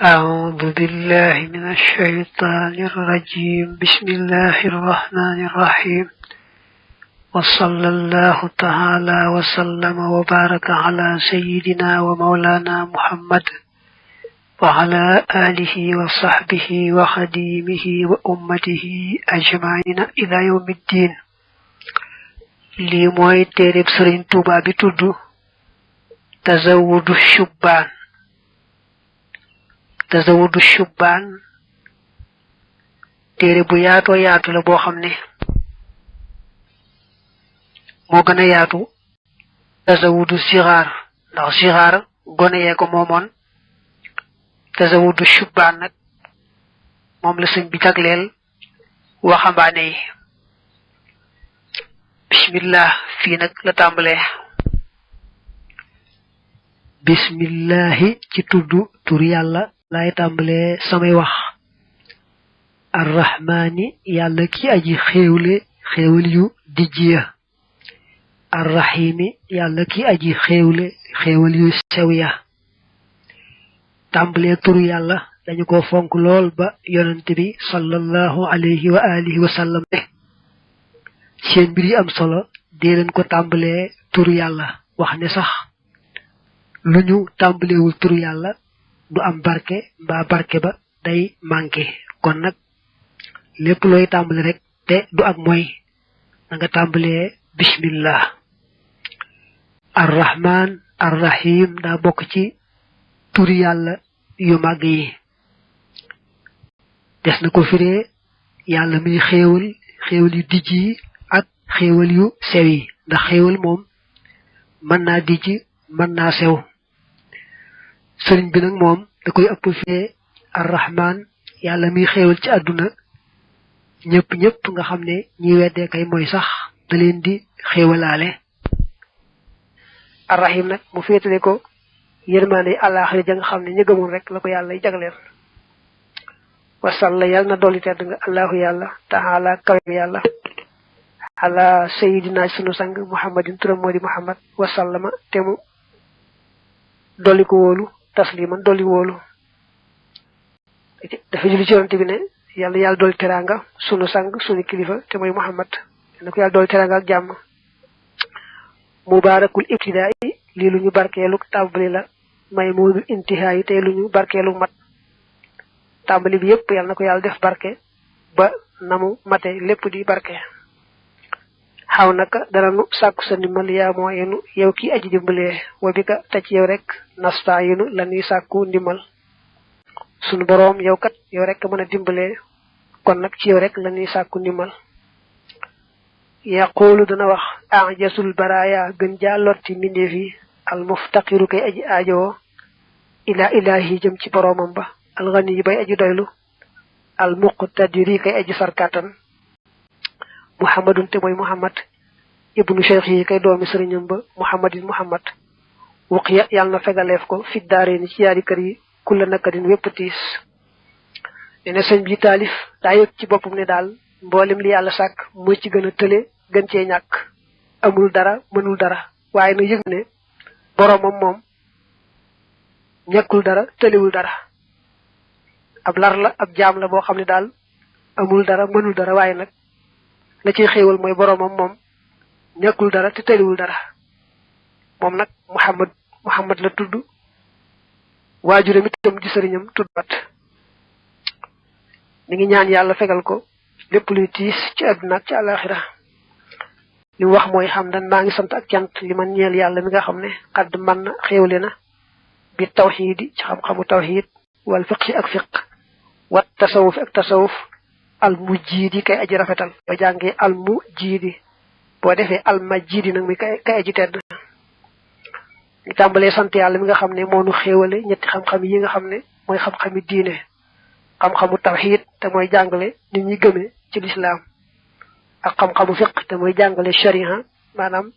أعوذ بالله من الشيطان الرجيم بسم الله الرحمن الرحيم وصلى الله تعالى وسلم وبارك على سيدنا ومولانا محمد وعلى آله وصحبه وخديمه وأمته أجمعين إلى يوم الدين لي موي تيرب سرين توبا بي تودو تزود الشبان tazawudu shubban téré bu yaato yaatu la boo xam ne moo gën a yaatu tazawudu sigaar ndax sigaar gone yee ko moomoon tazawudu shubban nag moom la sëñ bi jagleel waxambaane yi bismillah fii nag la tàmbalee bismillahi ci tuddu tur yàlla lay tàmbalee samay wax arrahmaani yàlla ki aji xéewle xéewal yu dijjiya arrahimi yàlla ki aji xéewle xéewal yu sew ya tàmbalee turu yàlla dañu ko fonk lool ba yonent bi sallallahu alayhi wa alihi wa sallam ne seen mbir yi am solo dee leen ko tàmbalee turu yàlla wax ne sax lu ñu tàmbalewul turu yàlla du am barke mbaa barke ba day manqué kon nag lépp looy tàmbali rek te du ak mooy na nga tàmbalee bismillah arrahman arrahim daa bokk ci turi yàlla yu màgg yi des na ko firee yàlla muy xéewal xéewal yu dijj yi ak xéewal yu sew yi ndax xéewal moom mën naa dijj mën naa sew sëriñ bi nag moom da koy ëpp fee arrahman yàlla muy xéewal ci àdduna ñëpp nga xam ne ñi weddee kay mooy sax da leen di xéewalaale arrahim nag mu féetale ko yërmaande àllaaxira ja nga xam ne ña gëmoon rek la ko yàlla jagleel wasalla yàlla na dolli tedd nga allahu yàlla taala kawe yàlla ala sayidina sunu sang muhammadin turam moo di muhammad wasallama te mu dolli ko wóolu tasliman dolli wóolu dafa julli ci yonent bi ne yàlla dolli teraanga sunu sang sunu kilifa te mooy muhammad na ko yàlla dolli teraanga ak jàmm mubaarakul ibtidaa yi lii lu ñu barkeelu tàmbali la may muudul intihaa yi tey lu ñu barkeelu mat tàmbali bi yépp yàlla na ko yàlla def barke ba namu mate lépp di barke xaw naka dana nu sàkku sa ndimbal yaa moo yenu yow ki aji dimbalee wa bi ka tacc yow rek nasta yenu la nuy sàkku ndimbal sunu boroom yow kat yow rek mën a dimbalee kon nag ci yow rek la nuy sàkku ndimbal yaqulu dana wax ajasul baraya gën jaa lotti mbindeef yi al muftaqiru kay aji aajowoo ila ilahi jëm ci boroomam ba al ghani yi bay aji doylu al muqtadiri kay aji sarkatan muhammadun te mooy muhammad ibnu cheikh yi kay doomi sëriñam ba muhammad wuqiya yàlla na fegaleef ko fi daare ni ci yaari kër yi kulla nakadin wépp tiis ne sëñ bi taalif daa yëg ci boppam ne daal mboolem li yàlla sàkk mooy ci gën a tële gën cee ñàkk amul dara mënul dara waaye na yëg ne boroomam moom ñàkkul dara tëlewul dara ab lar la ab jaam la boo xam ne daal amul dara mënul dara waaye nag la ciy xéewal mooy boroomam moom ñàkkul dara te tëliwul dara moom nag muhammad la tudd waajuram itam di sëriñam tuddat mi ngi ñaan yàlla fegal ko lépp luy tiis ci àdduna ak ci àllaaxira li mu wax mooy xamdan maa ngi sant ak cant li man ñeel yàlla mi nga xam ne xadd man na xéewle na bi tawxiidi ci xam-xamu tawxiid wal fiqhi ak fiq wat tasawufi ak tasawuf al mujjiidi kay aji rafetal boo jàngee al mujjiidi boo defee al majjiidi nag mi kay aji tedd ñu tàmbalee sant yàlla mi nga xam ne moo nu xéewale ñetti xam-xam yi nga xam ne mooy xam-xami diine xam-xamu tawxiid te mooy jàngale nit ñi gëme ci lislaam ak xam-xamu fiq te mooy jàngale sharia maanaam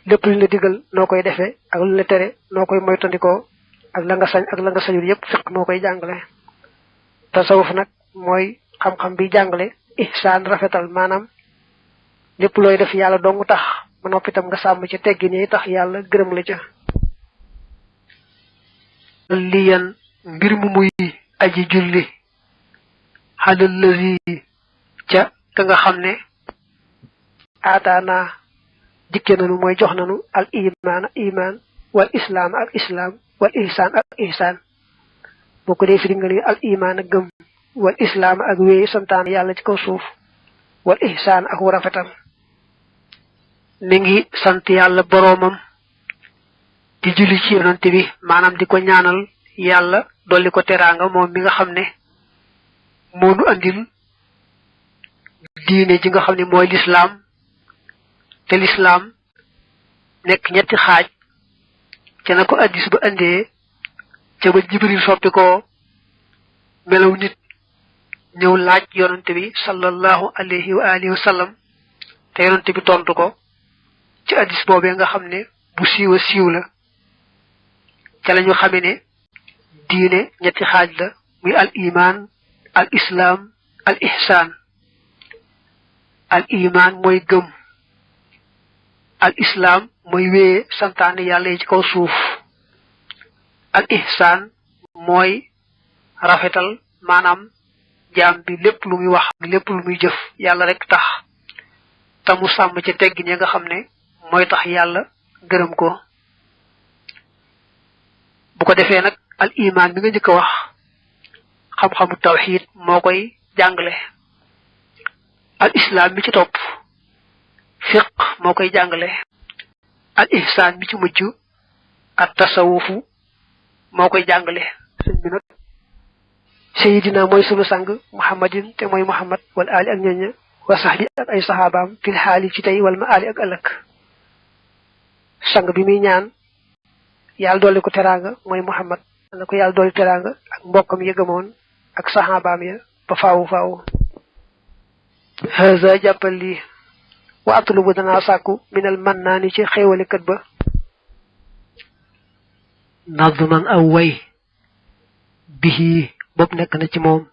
lépp lu la digal noo koy defee ak lu la tere noo koy moytandikoo ak la nga sañ ak la nga sañul yépp fiq moo koy jàngale tasawuf nag mooy xam-xam bi jàngale ihsaan rafetal maanaam lépp looy def yàlla dong tax ba noppi tam nga sàmm ci teggin yi tax yàlla gërëm la ca liyan mbir mu muy aji julli halal lazi ca ka nga xam ne aataana dikke nanu mooy jox nanu al iman wal islam ak islam wal ihsan ak ihsan boo ko dee firi nga ni al iman ak gëm wal islam ak wéy santaan yàlla ci kaw suuf wal ihsan ak rafetal mi ngi sant yàlla boroomam di julli ci yonante bi maanaam di ko ñaanal yàlla dolli ko teraanga moom mi nga xam ne moo nu andil diine ji nga xam ne mooy lislaam te lislaam nekk ñetti xaaj ca na ko addis ba andee ca ba jibril soppi ko melaw nit ñëw laaj yonante bi sallallahu alayhi wa alihi wa sallam te yonante bi tontu ko ci addis boobee nga xam ne bu siiwa siiw la ca lañu xame ne diine ñetti xaaj la muy al iman al islam al ihsan al iman mooy gëm al islam mooy wéye santaane yàlla yi ci kaw suuf al ihsan mooy rafetal maanaam jaam bi lépp lu muy wax lépp lu muy jëf yàlla rek tax te mu sàmm ci teggin ya nga xam ne mooy tax yàlla gërëm ko bu ko defee nag al iman bi nga njëkk a wax xam-xamu tawhid moo koy jàngale al islam bi ci topp fiq moo koy jàngale al ihsan bi ci mujj at tasawufu moo koy jàngale sëñ bi nag sayidina mooy sunu sang muhammadin te mooy muhammad wal ali ak ñoña wa sahbi ak ay sahabaam fil xaali ci tey wal ma ali ak ëllëg sang bi muy ñaan yàlla dolli ko teraanga mooy muhammad na ko yàlla dolli teraanga ak mbokkam ya gëmoon ak sahabaam ya ba faawu faawu haza jàppal lii wa atlubu danaa sàkku minal mannaani ci xéewale kat ba nadman aw way bihi bopp nekk na ci moom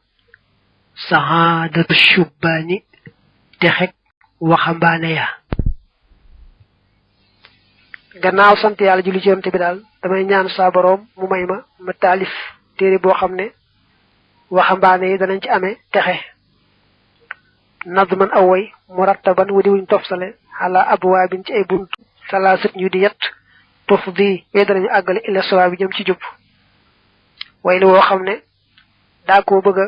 sahaadatu shubbaani texeg waxambaane ya gannaaw sant yàlla julli ci yonte bi daal damay ñaan saa boroom mu may ma taalif téere boo xam ne waxambaane yi danañ ci amee texe nadman aw way murattaban wu di wuñ tofsale ala abwaabin ci ay bunt salaasat ñu di yett tof di wee danañu àggale ila sawa bi jëm ci jub way li woo xam ne daa koo bëgg a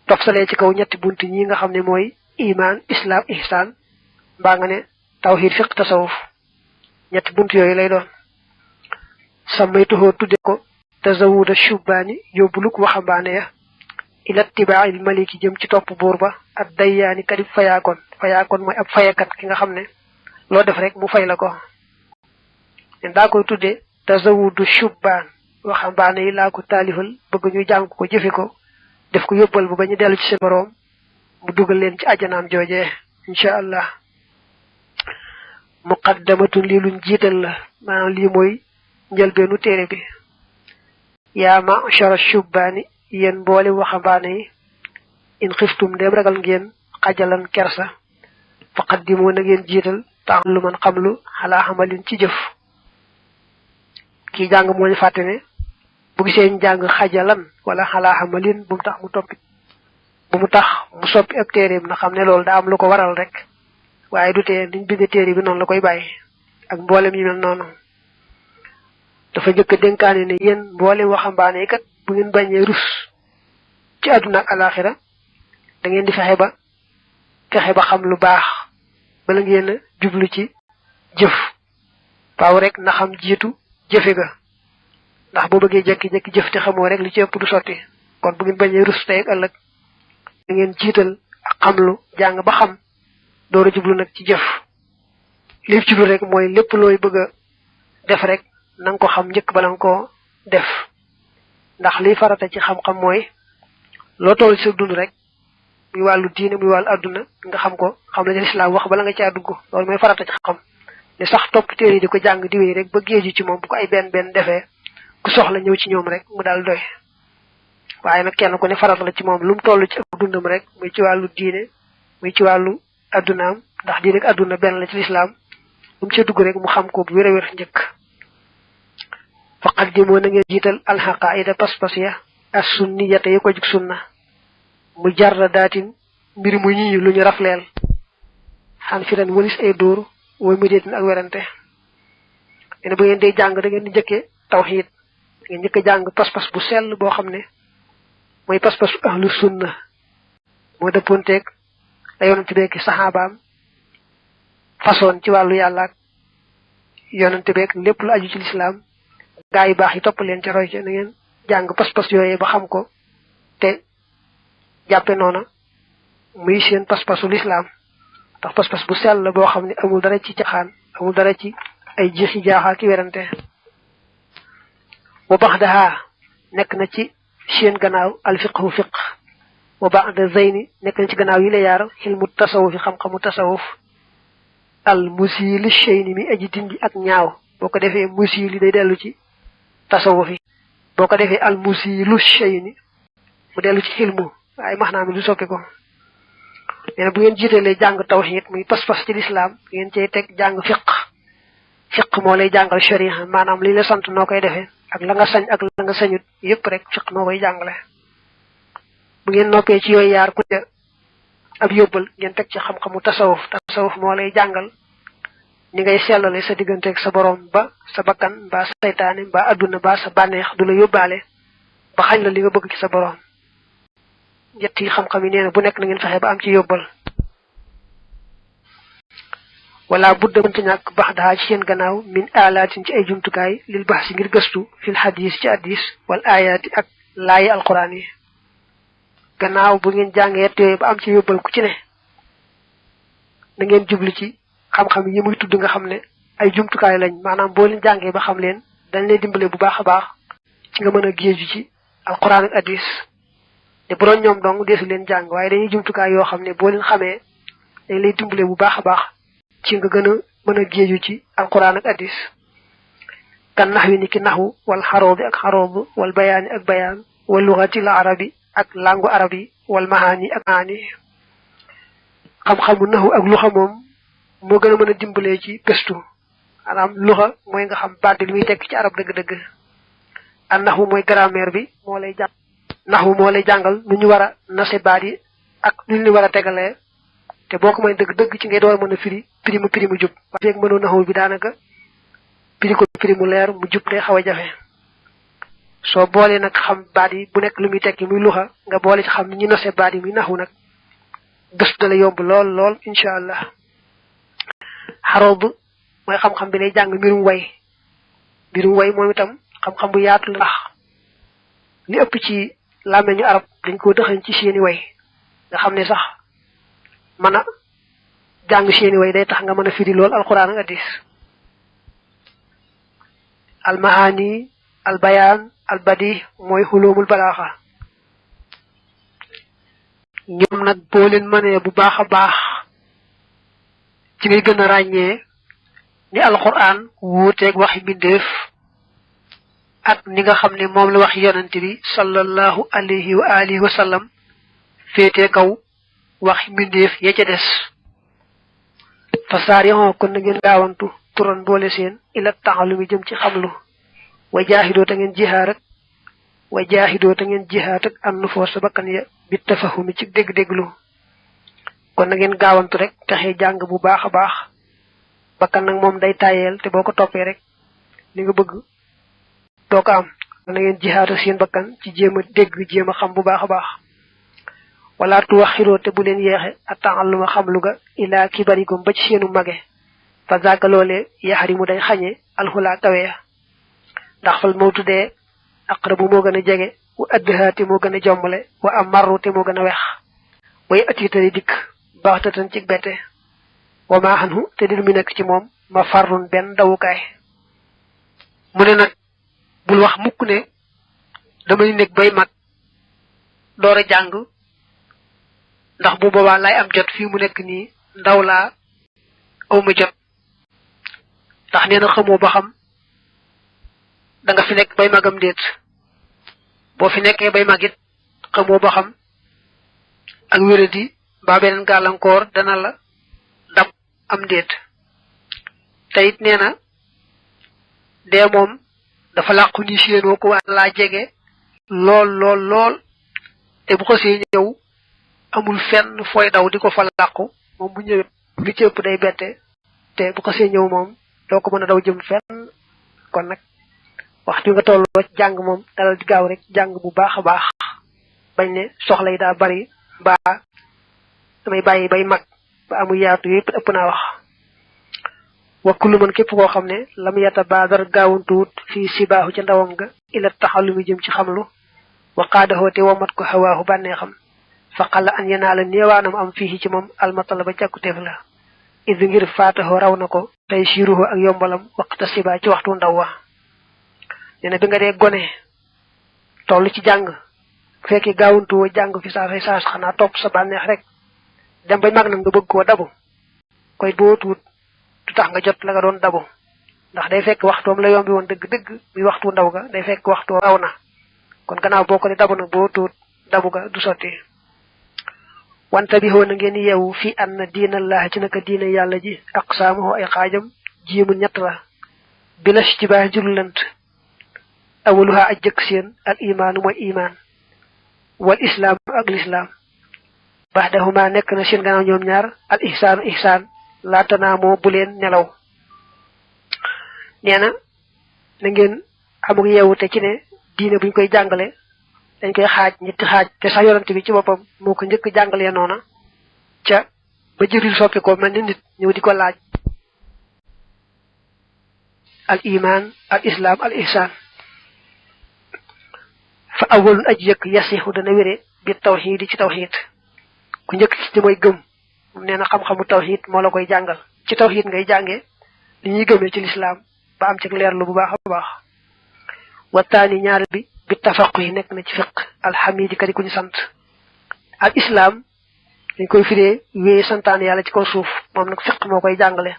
tofsalee ci kaw ñetti bunt ñi nga xam ne mooy iman islam ihsan mbaa nga ne tawhid fiq tasawuf ñetti bunt yooyu lay doon samaytuhoo tudde ko tazawuda shubbaani yóbbuluk waxambaane ya ila tibaail maliki jëm ci topp buur ba ak dayyaani kadib fayaakoon mooy ab fayakat ki nga xam ne loo def rek mu fay la ko nen daa koy tudde tazawudu shubbaan waxambaane yi laa ko taalifal bëgg ñu jàng ko jëfe ko def ko yóbbal bu ba ñu dellu ci seen boroom mu dugal leen ci àjjanaam joojee incha allah muqaddamatun lii luñ jiital la maanaam lii mooy njëlbeenu téere bi yaa ma'shara shubbaani yéen mboole waxambaane yi in xiftum ndem ragal ngeen xajalan kersa faqaddimu na ngeen jiital tax lu man xamlu xalaa xamalin ci jëf kii jàng moo ñu fàtte ne bu gisee ñu jàng xajalan wala xalaa xamalin bu mu tax mu soppi ab téereem na xam ne loolu daa am lu ko waral rek waaye du tee niñ bindee téere bi noonu la koy bàyyi ak mboolem yi mel noonu dafa njëkk a dénkaane ne yéen mboolem waxambaane yi kat bu ngeen bañee rus ci àdduna ak alaxira da ngeen di fexe ba xam lu baax bala ngeen a jublu ci jëf faaw rek na xam jiitu jëfe ga ndax boo bëggee jekki-jekki jëf te xamoo rek li ci ëpp du sotti kon bu ngeen bañee rus tey ak ëllëg da ngeen jiital ak xamlu jàng ba xam door a jublu nag ci jëf li jublu rek mooy lépp looy bëgg a def rek na nga ko xam njëkk bala nga ko def ndax liy farata ci xam-xam mooy loo toll ci sa dund rek muy wàllu diine muy wàllu adduna nga xam ko xam la ci lislaam wax bala nga caa dugg loolu mooy farata ci xam-xam ne sax topp téere yi di ko jàng di wéy rek ba géeju ci moom bu ko ay benn defee ku soxla ñëw ci ñoom rek mu daal doy waaye nag kenn ku ne farata la ci moom lu mu toll ci ak dundam rek muy ci wàllu diine muy ci wàllu addunaam ndax diine ak adduna benn la ci lislaam lu mu ca dugg rek mu xam ko bu wér a wér njëkk faqaddimu na ngeen jiital alxaqaida pas-pas ya as sunniyata yi ko jug sunna mujarradatin mbir mu ñi lu ñu rafleel xan firan walis ay dóor way mu deetin ak werante ene bu ngeen dee jàng da ngeen di njëkke tawhid ngeen njëkk jàng pas-pas bu sell boo xam ne mooy pas-pasu ahlu sunna moo dëppoonteeg la yonante beeki saxaabaam façon ci wàllu yàlla ak yonante beek lépp lu aju ci lislaam gaa yu baax yi topp leen ci roy ci na ngeen jàng pas-pas yooyee ba xam ko te jàppe noona muy seen pas-pasu lislaam ndax pas-pas bu sell la boo xam ne amul dara ci caxaan amul dara ci ay jeexi jaaxaa ki werante wa baxdaha nekk na ci seen gannaaw alfiqhu fiq wa ba'da zeyni nekk na ci gannaaw yi la yaar xilmu tasawuf yi xam-xamu tasawuf al musili shayni mi aji dindi ak ñaaw boo ko defee musili day dellu ci tasawuf yi boo ko defee al musilu shayni mu dellu ci xilmu waaye max naa mi du soppi ko neena bu ngeen jiitalee jàng tawhid muy pas-pas ci lislaam ngeen cey teg jàng fiq moo lay jàngal sharia maanaam li la sant noo koy defee ak la nga sañ ak la nga sañut yépp rek fiq moo koy jàngale bu ngeen noppee ci yooyu yaar ku ne ab yóbbal ngeen teg ci xam-xamu tasawuf moo lay jàngal ni ngay sellale sa digganteeg sa borom ba sa bakkan mbaa sa saytaane mbaa adduna mbaa sa bànneex du la yóbbaale ba xañ la li nga bëgg ci sa borom ñett yi xam-xam yi nee na bu nekk na ngeen fexe ba am ci yóbbal wala budda mënta ñàkk bax daa ci seen gannaaw min alaatin ci ay jumtukaay lil bax si ngir gëstu fil hadis ci hadis wal ayaati ak laayi alquran yi gannaaw bu ngeen jàngee yett yooyu ba am ci yóbbal ku ci ne na ngeen jublu ci xam-xam yi muy tudd nga xam ne ay jumtukaay lañ maanaam boo leen jàngee ba xam leen dañ lay dimbale bu baax a baax ci nga mën a géeju ci alquran ak hadis te bu doon ñoom dong deesu leen jàng waaye dañuy jumtukaay yoo xam ne boo leen xamee dañ lay dimbale bu baax a baax ci nga gën a mën a géeju ci alquran ak hadis kan nax wi ni ki naxwu wal xaroobi ak xaroob wal bayaani ak bayaan wal luxati la arabi ak langu arab yi wal mahaani ak maani xam-xamu naxu ak luxa moom moo gën a mën a dimbalee ci gëstu maanaam luxa mooy nga xam baat li muy tekk ci arab dëgg-dëgg an naxu mooy grammaire bi moo lay jàng naxu moo lay jàngal nu ñu war a nase baat yi ak nu ñu war a tegalee te boo ko may dëgg-dëgg ci ngay door mën a firi mu jub wax feeg mënoo naxu bi daanaka firi mu leer mu jub day xaw a jafe soo boolee nag xam baat yi bu nekk lu muy tekki muy luxa nga boole ci xam ni ñu nose baat yi muy naxu nag gëstu dala yomb lool incha allah xaroob mooy xam-xam bi lay jàng mbirum way moom itam xam-xam bu yaatu la ndax li ëpp ci làmmeñu arab dañ ko dëxañ ci seeni way nga xam ne sax mën a jàng seeni way day tax nga mën a firi lool alquran ak hadis almahaani albayaan albadi mooy xulóomul balaaxa ñoom nag boo leen mënee bu baax a baax ci ngay gën a ràññee ni alquran wuuteeg waxi mbindeef ak ni nga xam ne moom la wax yonante bi sallallahu alayhi wa alihi wa sallam féetee kaw waxi mbindeef ya ca des fasaar yoon kon na ngeen gaawantu turon boole seen ila taxalu mi jëm ci xamlu wa jaahidoo ta ngeen jihaat ak am nu foos sa bakkan ya bi tafahumi ci dégg-dégglu kon na ngeen gaawantu rek taxee jàng bu baax a baax bakkan nag moom day tayeel te boo ko toppee rek li nga bëgg doo ko am kon na ngeen jihaat ak seen bakkan ci jéem a dégg jéem a xam bu baax a baax wala tuwaxiroo te bu leen yeexe ata'alluma xam lu ga ilaa kibarikum ba ci seenu mage fa zaaka loolee yaxarimu day xañe alxulaa kawe ndax fal mawtu dee aqrabu moo gën a jege wa addhaa te moo gën a jombale wa amarru te moo gën a wex way atiitali dikk baxtatan ci bette wa maa xanhu te dil mi nekk ci moom ma farrun benn dawukaay mu ne nag bul wax mukk ne damay nekk bay mag door a jàng ndax bu boobaa lay am jot fii mu nekk nii ndaw laa awma jot ndax nee na xamoo ba xam da nga fi nekk bay magam déet boo fi nekkee bay mag it xamoo ba xam ak wéradi mbaa beneen gàllankoor dana la dab am déet te it nee na dee moom dafa làqu ni séenoo ko waa laa jege lool te bu ko see ñëw amul fenn fooy daw di ko fa làqu moom bu ñëwee li ci ëpp day bette te bu ko see ñëw moom doo ko mën a daw jëm fenn kon nag waxtu nga tolloo ci jàng moom dalal di gaaw rek jàng bu baax a baax bañ ne soxla yi daa bari mbaa damay bàyyi bay mag ba amul yaatu yëpp ëpp naa wax wakkulu man képp koo xam ne lam yata baadar gaawuntuwut fii sibaahu ca ndawam ga ila taxallumi jëm ci xamlu wa qaadaxoo te womat ko xawaahu bànnee xam fa xala an yenaa la néewaanam am fii ci moom almatala ba càkkuteef la id ngir faataxoo raw na ko tey siiruhu ak yombalam waxta sibaa ci waxtu ndaw wa nee na bi nga dee gone toll ci jàng bu fekkee gaawuntuwoo jàng fi saasay saas xanaa topp sa bànneex rek dem bay mag nag nga bëgg koo dabu koy boo tuut du tax nga jot la nga doon dabu ndax day fekk waxtoom la yombi woon dëgg-dëgg muy waxtu ndaw ga day fekk waxtu raw na kon gannaaw boo ko di dabu nag boo tuut dabu ga du sotti wante bi na ngeen yeewu fi anna diinallaahi ci naka diina yàlla ji aqsaamuhu ay xaajam jiimu ñett la bilas ci baax julu lant awaluha aj jëkk seen al imaanu mooy imaan wal islaam ak lislaam baxdahuma nekk na seen gannaaw ñoom ñaar al ihsaanu ihsaan laatanaamoo bu leen nelaw nee na ngeen amuk yeewute ci ne diine buñ koy jàngale dañ koy xaaj ñetti xaaj te sax yonante bi ci boppam moo ko njëkk jàngalee noona ca ba Jibril soppi ko mel ni nit ñëw di ko laaj al iman al islam al ihsan fa awwalun aj yëkk yasihu dana wéré bi tawxiid ci tawxiid ku njëkk ci mooy gëm moom nee na xam-xamu tawxiid moo la koy jàngal ci tawxiid ngay jàngee li ñuy gëmee ci lislaam ba am ci leerlu bu baax a baax wataani ñaar bi tafaqu yi nekk na ci fiq alhamidi kadi ku ñu sant al islam dañ koy firee wéye santaan yàlla ci kaw suuf moom nag fiq moo koy jàngale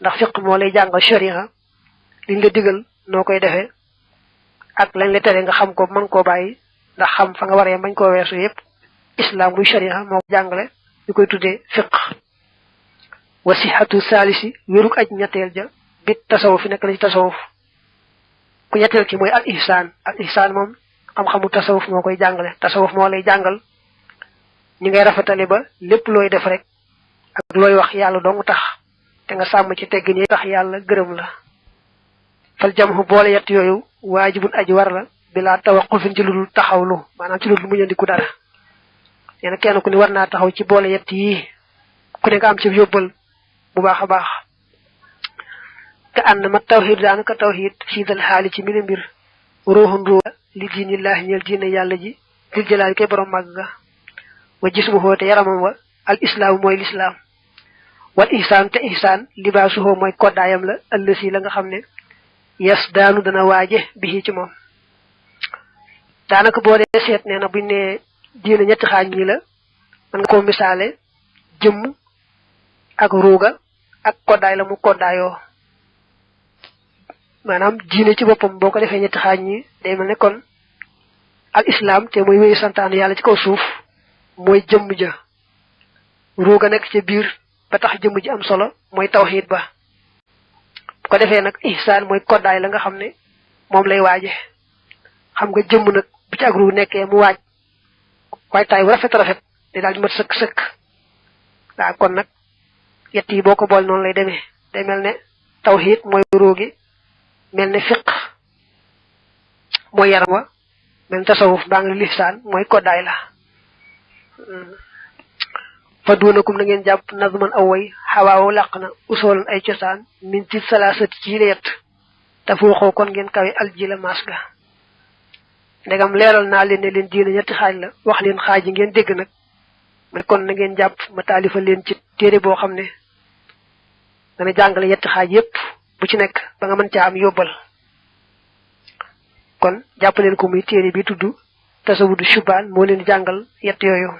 ndax fiq moo lay jàngal sharia liñ la digal noo koy defee ak lañ la tere nga xam ko mën koo bàyyi ndax xam fa nga waree bañ koo weesu yépp islam muy sharia moo ko jàngale ñu koy tuddee fiq wasihatu salisi wéruk aj ñetteel ja bit tasawuf fi nekk na ci tasawuf ku ñetteel ki mooy al ihsaan moom xam-xamu tasawuf moo koy jàngale tasawuf moo lay jàngal ñi ngay rafetale ba lépp looy def rek ak looy wax yàlla dong tax te nga sàmm ci teggin yi tax yàlla gërëm la fal jamhu boole yett yooyu waajibun aji war la bilaa tawaqufin ci ludul taxawlu maanaam ci ludul muñandiku dara nee na kenn ku ne war naa taxaw ci boole yett yii ku ne nga am ci yóbbal bu baax a baax te ànd ma tawxiid daanaka tawxiid fii dal xaali ci mili mbir ruuxun ruuxa li diinillaahi ñeel diine yàlla ji dil jalaali koy borom màgg ga wa jismu xoo te yaramam wa al islaamu mooy lislaam wal ihsaan te ihsaan libaasu xoo mooy koddaayam la ëllësi la nga xam ne yes daanu dana waaje bi ci moom daanaka boo dee seet nee na buñ ne diine ñetti xaaj ñi la man nga koo misaale jëmm ak ruuga ak koddaay la mu koddaayoo maanaam diine ci boppam boo ko defee ñetti xaaj ñi day mel ne kon al islam te mooy wéyu santaan yàlla ci kaw suuf mooy jëmm ja ruuga nekk ca biir ba tax jëmm ji am solo mooy tawxiid ba bu ko defee nag ihsaan mooy koddaay la nga xam ne moom lay waaje xam nga jëmm nag bu ci ak ruu nekkee mu waaj waaye taay bu rafet day daal di mat sëkk waaw kon nag yett yi boo ko bool noonu lay demee day mel ne tawxiid mooy ruugi mel ne fiq mooy yaram wa mel ne tasawuf baa ngi lihsaan mooy koddaay la fa duunakum na ngeen jàpp nazman aw way xawaawo làq na usoolan ay cosaan min ci salaasati ci yett te fooxoo kon ngeen kawe aljila maas ga ndegam leeral naa leen ne leen diine ñetti xaaj la wax leen xaaj yi ngeen dégg nag man kon na ngeen jàpp ma taalifa leen ci téere boo xam ne dana jàngale yetti xaaj yépp bu ci nekk ba nga mën caa am yóbbal kon jàpp leen ko muy téere bi tudd tasawudu shubaan moo leen jàngal yett yooyu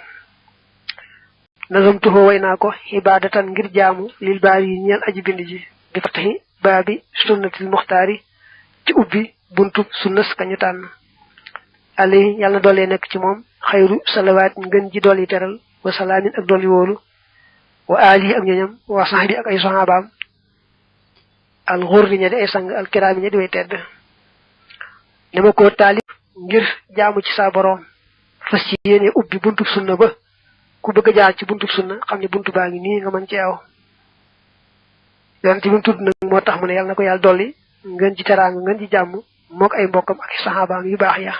nazamtuhu way naa ko ibaadatan ngir jaamu lil baari yi ñeel aji bind ji bi fatahi baabi sunnatil muxtaari ci ubbi buntub sunnas kañu tànn ali yàlla na doole nekk ci moom xayru salawaat ngën ji dool yi teral wa salaamin ak dool yi wóolu wa ali ak ñoñam wa sahbi ak ay sahabaam al xurri ña di ay sang al kiraami ña di way tedd dama ko taalif ngir jaamu ci sa borom fas ci yéene ubbi buntu sunna ba ku bëgg jaar ci buntu sunna xam ne buntu baa ngi nii nga mën ci aw yonent bi tudd nag moo tax mu ne yàlla na ko yàlla dolli ngeen ci teraanga ngeen ci jàmm mook ay mbokkam ak saxaabaam yu baax ya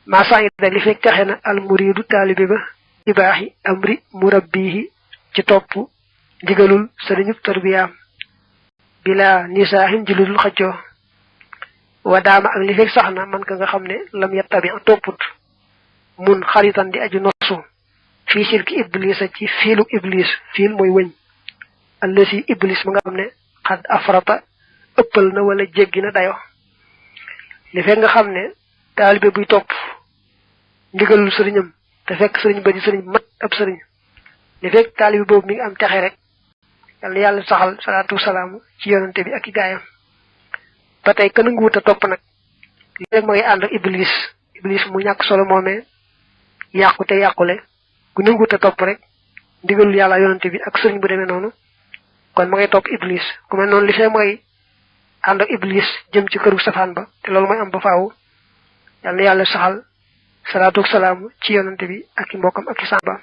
maa sàngi da li fekk taxe na al muridu taalibe ba ibaaxi amri murabbihi ci topp ndigalul sëriñub tarbiyaam bila nisaahin ji ludul xëccoo wa daama ak li fekk sax na man ka nga xam ne lam yattabi topput mun xaritan di aju nosu fii silki iblis ci fiilu iblis fiil mooy wëñ allasi iblis ma nga xam ne xad afrata ëppal na wala jéggi na dayo li fekk nga xam ne taalibe buy topp ndigalul sëriñam te fekk sëriñ ba di sëriñ mat ab sëriñ li fekk taalibe boobu mi ngi am texe rek yàlla yàlla saxal salaatu salaamu ci yonante bi ak i gaayam ba tey ka nanguwut a topp nag li rek ma ngi ànd ak iblis mu ñàkk solo moomee yàqu te yàqule ku nanguwut a topp rek ndigalul yàlla yonante bi ak sëriñ bu demee noonu kon ma ngay topp iblis ku mel noonu li fee mooy ànd ak iblis jëm ci këru safaan ba te loolu mooy am ba faaw yàlla yàlla saxal salaatu salaamu ci yonante bi ak i mbokkam ak i sàmba